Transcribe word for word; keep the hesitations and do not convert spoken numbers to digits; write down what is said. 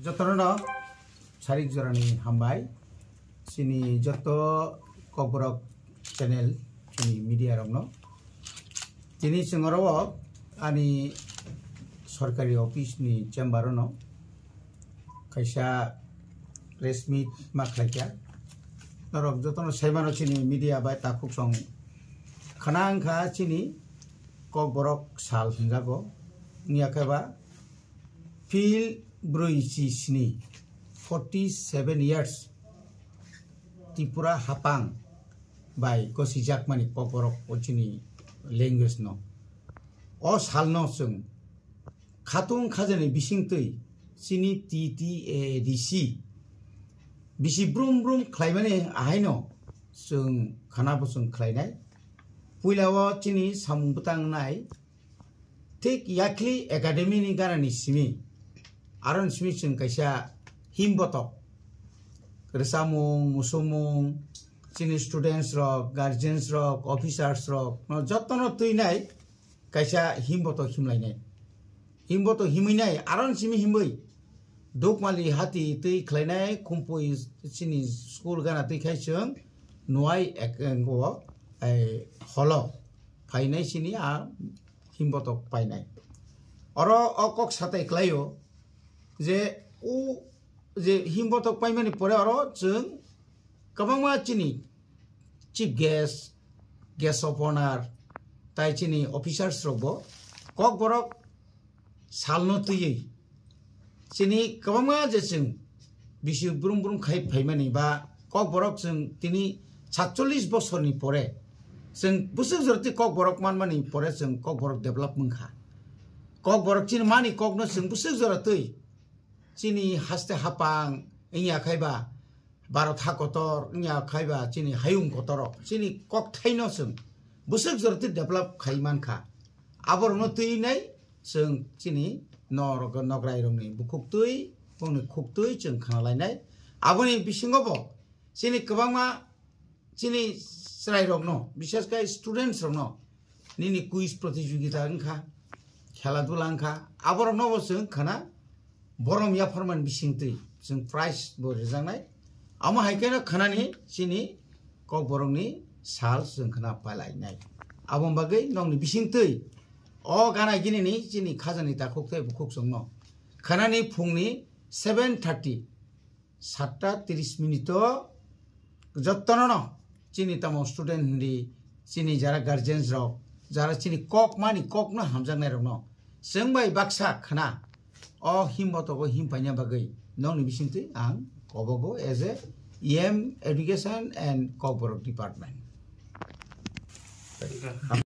Jotono sarik jorani hambai. Chini joto Kokborok channel, chini media rokno. Tini chwng oro ani sorkari office ni chamber ono kaisa press meet ma khlaikha. Norok jotono saimano chini media bai takhuk song khna wngkha chini Kokborok sal hwnjago. Wngya khe ba Phil brwi chi sni, forty seven years, Tripura hapang bai gosijakmani Kokborok o chini language no. O salno chwng khatung khajani bisingtwi chini T T A D C bisi brum brum khlaimani ahaino chwng khana bo chwng khlainai. Puila o chini samung bwtang nai Thik yakli Academy ni ganani simi, aron simi chwng kaisa himbotok, rwchapmung, musumung, chini students rok, guardians rok, officers rok, no jotono twinai kaisa himbotok himlainai. Himbotok himwinai, aron simi himwi, Dukmali hati twi khlainai, Khumpui chini school gana twi khai chwng nuai ek, o, ai, holo phainai chini a himbotok painai. Oro o kok satai klaio je o je himbotok paimani pore oro chwng kwbangma chini chief guest, guest of honor, tai chini officers rokbo Kokborok salno twiwi chini kwbangma je chwng bisi brum brum khai phaimani ba Kokborok chwng tini satchollish bosorni pore chwng bwswk jora twi Kokborok manmani pore chwng Kokborok develop wngkha. Kokborok chini mani kokno chwng bwswk jora twi chini haste hapang wngya khai ba Bharat ha kotor wngya khai ba chini hayung kotor rok chini kokthaino chwng bwswk jora twi develop khai mankha. Aborokno twi nai chwng chini norok, nograi rokni bukhuk twi, bongni khuk twi chwng khna lainai. Aboni bisingo bo chini kwbangma chini chwrai rokno, bishesh khe students rokno nini quiz protijogita wngkha, khela dula wngkha, aborokno bo chwng khna borom yapharmani bisingtwi chwng prize bo rwjaknai. Amo hai kheno khnani chini Kokborokni sal chwng khna pailainai. Abo bagwi nokni bisingtwi o gana ginini chini khajani takhuk tei bukhuk chwngno khnani phungni seven thirty, satta tris minute o jottono no chini tamo student hindi, chini jara guardians rok, jara chini kok mani kokno hamjaknai rokno chwng bai baksa khna o himbotogo him paina bagwi nokni bisingtwi ang kobogo as a E M education and Kokborok department.